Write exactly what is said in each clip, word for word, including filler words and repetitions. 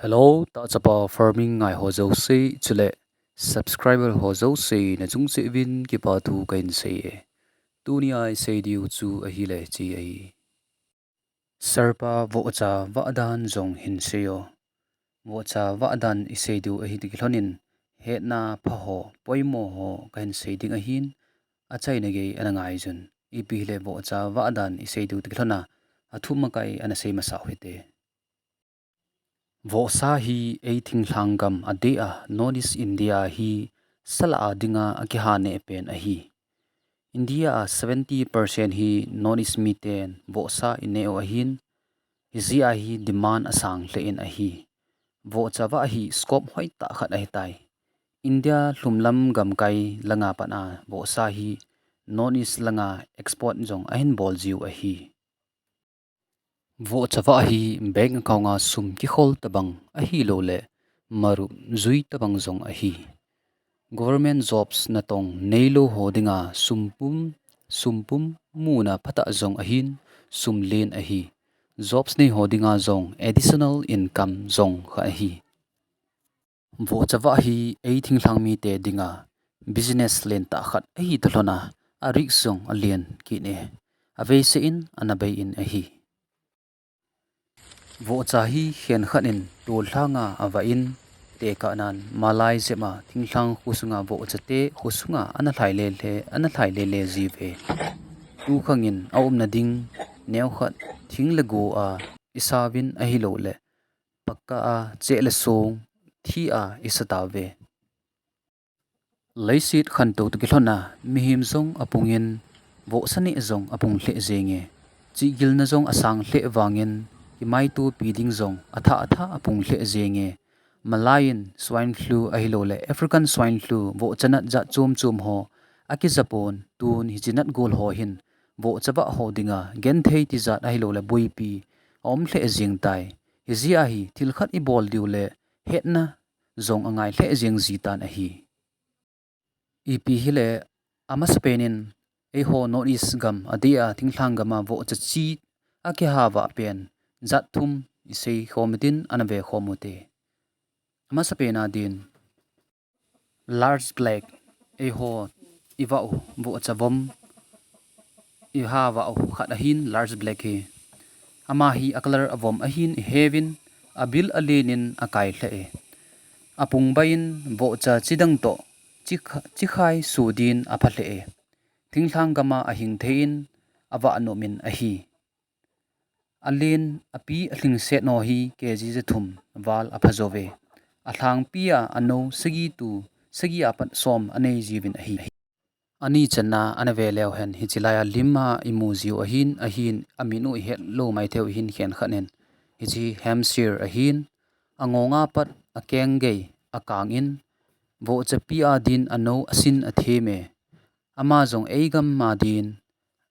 Hello, tahchapa farming ngai ho jouse, chule subscriber ho jouse, nachung cheh uvin kipa thu kahin sei e. Tunia isei diu chu ahile hiche ahi. Sir pa vohcha vah dan jong hin sei o. Vohcha vah dan isei diu ahi ti kilhonin, hetna pha ho, poimo ho kahin sei ding ahin, achaina gei ana ngaijun. Ipi hile vohcha vah dan isei diu ti kilhona, athum makai ana sei masa u hite. Vohsa hi ei thinglhang gam adeh a North East India hi sala a dinga akiha neh pen ahi. India a seventy percent hi North East miten vohsa ineh u ahin, hijeh a hi demand asang lheh in ahi. Vohcha vah hi scope hoitah khat ahitai. India lhumlam gamkai langa pat a vohsa hi North East langa export jong ahin bol jiu ahi. Vohcha vah hi bank account a sum kikhol tabang ahilouleh marup jui tabang jong ahi. Government jobs natong neilou ho dinga sum pum, sum pum muna phatah jong ahin, sum len ahi. Jobs nei ho dinga jong additional income jong kha ahi. Vohcha vah hi ei thinglhang mite dinga business lentah khat ahi talhona, a risk jong alen kit e. Aveiseh in ana bei in ahi. Vohcha hi khenkhat in tolhanga avah in, tekahnan malai jep a thinglhang khosunga vohchate khosunga ana lhai lele, ana lhai lele jiuve. Tukhang in aumna ding neokhat thing le go a isa uvin ahilouleh pakka a cheh le song thi a isa tauve. Leiset khantou toh kilhona mihem jong apung in, vohsa neh jong apung lheh jenge. Chihgilna jong asang lheh vangin, kimaitopi ding jong athah athah apung lheh jenge. Malai in swine flu ahilouleh African swine flu, vohcha nat jat chom chom ho akija pon, tun hiche nat gol ho hin vohcha vah ho dinga genthei tijat ahilouleh boipi aum lheh jeng tai. Hijeh a hi thil khat ibol diu le hetna jong angai lheh jeng jitan ahi. Ipi hile, amasapen in eiho North East gam adeh a thinglhang gam a vohcha chi akiha vah pen jat thum isei khom utin, ana ve khom ute. Amasapen a din, large black, eiho ivah u vohcha vom, iha vah u khat ahin, large black hi. Ama hi a color avom ahin, iheuvin, abil alen in akai lheh e. Apung bai in vohcha chidang toh chikha-, chikhai su din apha lheh e. Thinglhang gam a ahing thei in avah nom in ahi. Alen api alhingset ho hi K G jathum val apha jouve. Alhangpi a anou sagi tu sagi a pat som anei jiuvin ahi. Ani channa ana ve leu hen, hiche lai a lim a imu jiu ahin, ahin, amin u ihet lou maithei u ahin khenkhat in. Hiche Hampshire ahin, angong a pat akeng gei akang in, vohchapi a din anou asin athem e. Ama jong eigam a din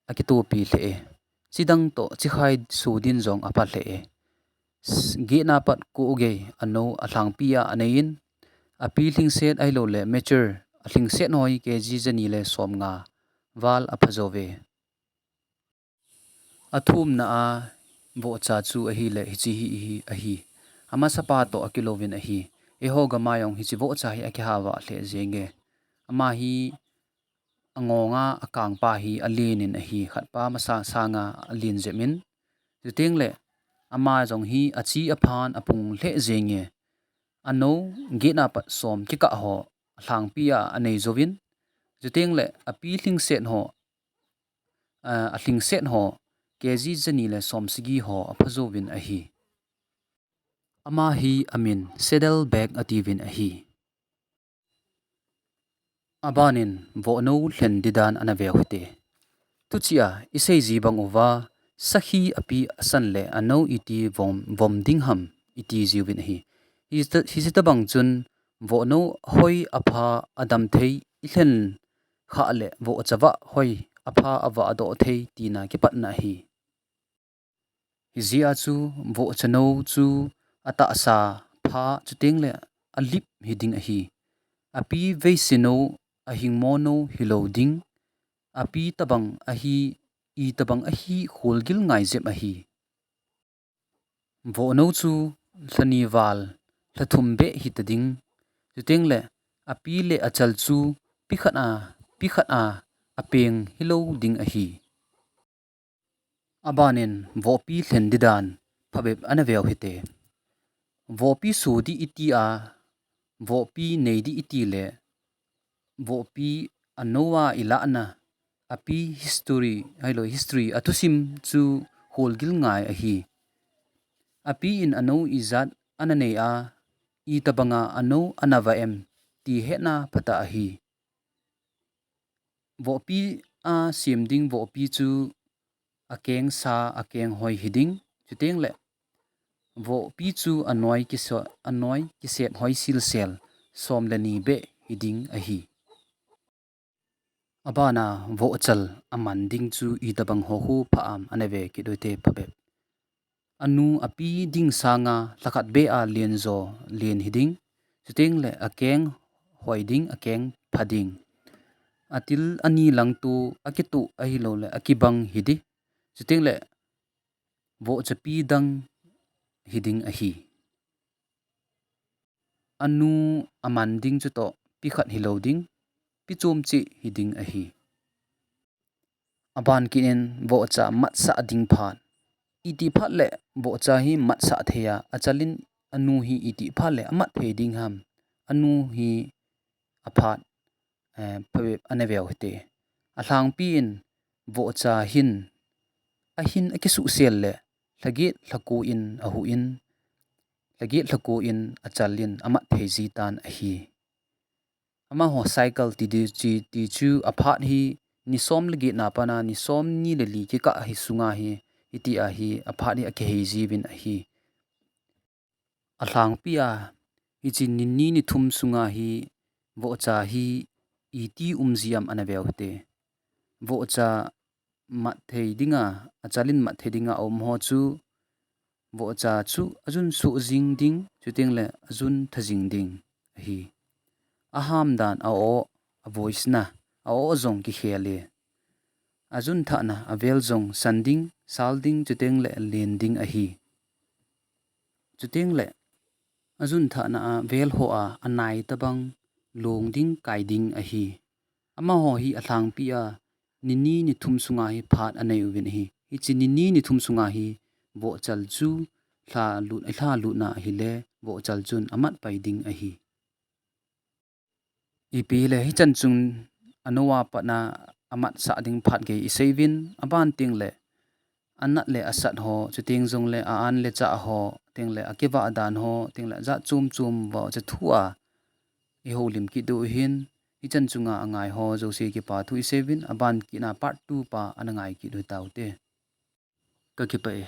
akitopi lheh e. Chidang toh chikhai su din jong apha lheh e. S-, gihna pat ko gei anou alhangpi a anei in, api lhingset ahilouleh mature alhingset ho hi K G jani le som nga val apha jouve. Athumna a vohcha chu ahile hiche hi, hi ahi. Amasapa toh akilouvin ahi. Eiho gam a jong hiche vohcha hi akiha vah lheh jenge. Ama hi angong a akangpa hi alen in ahi, khatpa masa sanga alen jep in. Chuteng le ama jong hi achi aphan apung lheh jenge. Anou gihna pat som kikah ho alhangpi a anei jouvin. Chuteng le api lhingset ho, a, alhingset ho K G jani le som sagi ho apha jouvin ahi. Ama hi amin Saddleback atiuvin ahi. Aban in vohnou lhen didan ana ve u hite. Tuchia isei ji bang uva, sakhi api asan le anou iti vom, vom ding ham iti jiuvin ahi. Hiche, hiche tabang chun vohnou hoi apha adam thei ilhen khah le vohcha vah hoi apha avah doh thei tina kipatna ahi. Hijeh a chu vohcha nou chu atahsa pha chuteng le alip hiding ahi. Api veise nou ahingmo nou hilou ding. Api tabang ahi, itobang ahi kholgil ngai jep ahi. Vohnou chu lhani val lha thum beh hita ding. Chuteng le api le achal chu pi khat a, pi khat a apeng hilou ding ahi. Abanin vohpi lhen di dan phabep ana veu hite. Vohpi so di iti a, vohpi nei di iti le, vohpi ano a ilahna, api history, ahilou history athusim chu holgil ngai ahi. Api in ano ijat ana nei a, itobanga ano ana va em ti hetna phatah ahi. Vohpi a sem ding vohpi chu akeng sa, akeng hoi hiding, chuteng le vohpi chu anoi kiso-, anoi kisep hoi silsel som le ni beh hiding ahi. Abana vohchal aman ding chu itobang ho khu pha am ana ve kit uhite phabep. Anu api ding sanga lha khat beh a len jo len hiding. Chuteng le akeng hoi ding, akeng pha ding. Atil ani lang tu akituh ahilou le akibang hidi. Chuteng le vohchapi dang hiding ahi. Anu aman ding chutoh pi khat hilou ding, pi chom cheh hiding ahi. Aban kit in vohcha matsah ding phat. Iti phat le vohcha hi matsah thei a, achal in anu hi iti phat le amat thei ding ham. Anu hi aphat, eh, phabep ana veu hite. Alhangpi in vohcha hin, ahin akisuhsel le, lha get lha ko in ahu in, lha get lha ko in achal in amat thei ji tan ahi. Amaho cycle ti di chi, ti chu aphat hi ni som le get na pana ni som ni le li kikah hi sunga hi, hiti a hi aphat hi akihei jiuvin ahi. Alhangpi a, hiche ni ni ni thum sunga hi vohcha hi iti um ji am ana veu hite. Vohcha mat thei dinga, achal in mat thei dinga aum ho chu, vohcha chu ajun soh jing ding, chuteng le ajun tha jing ding ahi. Aham dan a-o, avoisna, a-o jong kikhel e. Ajun thahna avel jong san ding, sal ding, chuteng le len ding ahi. Chuteng le ajun thahna avel ho a anai tobang long ding, kai ding ahi. Amaho hi alhangpi a ni ni ni thum sunga hi phat anei uvin ahi. Hiche ni ni ni thum sunga hi vohchal chu lha lut, lha lutna ahile vohchal chun amat pai ding ahi. Ipi hile hichan chung ano a patna amatsah ding phat gei isei uvin, aban teng le anat le asat ho, chuteng jong le a-an le chah ho, teng le akivah dan ho, teng le jat chom chom vohcha thu a ihoulim kit diu ahin, hichan chunga angai ho jouse kipa thu isei uvin, aban kit na part two pa ana ngai kit u taute. Kakipah e.